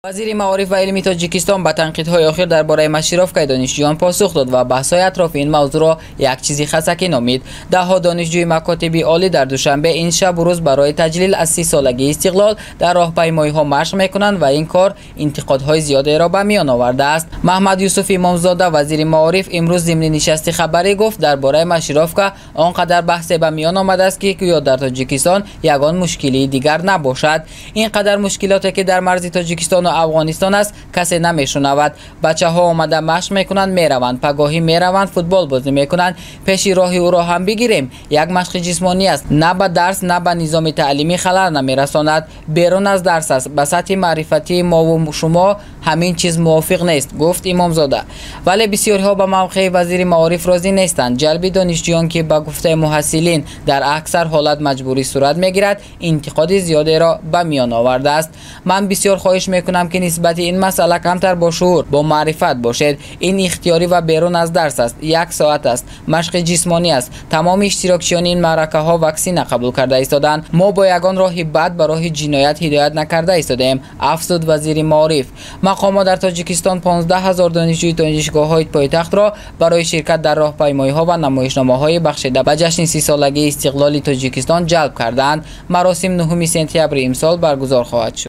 Вазири маориф ва илми Тоҷикистон ба танқидҳои охир дар бораи маршировкаи донишҷӯён посух дод ва баҳсҳои атрофи ин мавзӯъро як чизи хасакӣ номид. Даҳҳо донишҷӯи макотиби олӣ дар Душанбе ин шабу рӯз барои таҷлил аз 30-солагии истиқлол дар роҳпаймоиҳо машқ мекунанд ва ин кор интиқодҳои зиёдеро ба миён овардааст. Маҳмад Юсуф Имомзода, вазири маориф, имрӯз зимни нишасти хабарӣ гуфт, дар бораи маршировка он қадар баҳсе ба миён омадааст, ки гӯё дар Тоҷикистон ягон мушкилии дигар набошад. Ин қадар мушкилоте, ки дар марзи Тоҷикистону Афғонистон аст, касе намешунавад. Бачаҳо омада машқ мекунанд, мераванд, пагоҳӣ мераванд, футбол бозӣ мекунанд. Пеши роҳи ӯро ҳам бигирем, як машқи ҷисмонӣ аст, на ба дарс, на ба низоми таълимӣ халал намерасонад, берун аз дарс аст. Ба сатҳи маърифатии мову шумо ҳамин чиз мувофиқ нест, гуфт Имомзода. Вале бисёриҳо ба мавқеи вазири маориф розӣ нестанд. Ҷалби донишҷӯён, ки ба гуфтаи муҳассилин дар аксар ҳолат маҷбурӣ сурат мегирад, интиқоди зиёдеро ба миён овардааст. Ман бисёр хоҳиш мекунам, ки нисбати ин масъала камтар бо шуур, бо маърифат бошед. Ин ихтиёрӣ ва берун аз дарс аст, як соат аст, машқи ҷисмонӣ аст. Тамоми иштирокчиёни ин маъракаҳо ваксина қабул карда истоданд. Мо бо ягон роҳи бад ба роҳи ҷиноят ҳидоят накарда истодаем, афзуд вазири маориф. Мақомот дар Тоҷикистон 15 ҳазор донишҷӯи донишгоҳҳои пойтахтро барои ширкат дар роҳпаймоиҳо ва намоишномаҳои бахшида ба ҷашни 30-солагии истиқлоли Тоҷикистон ҷалб кардаанд. Маросим 9 сентябри имсол баргузор хоҳад шуд.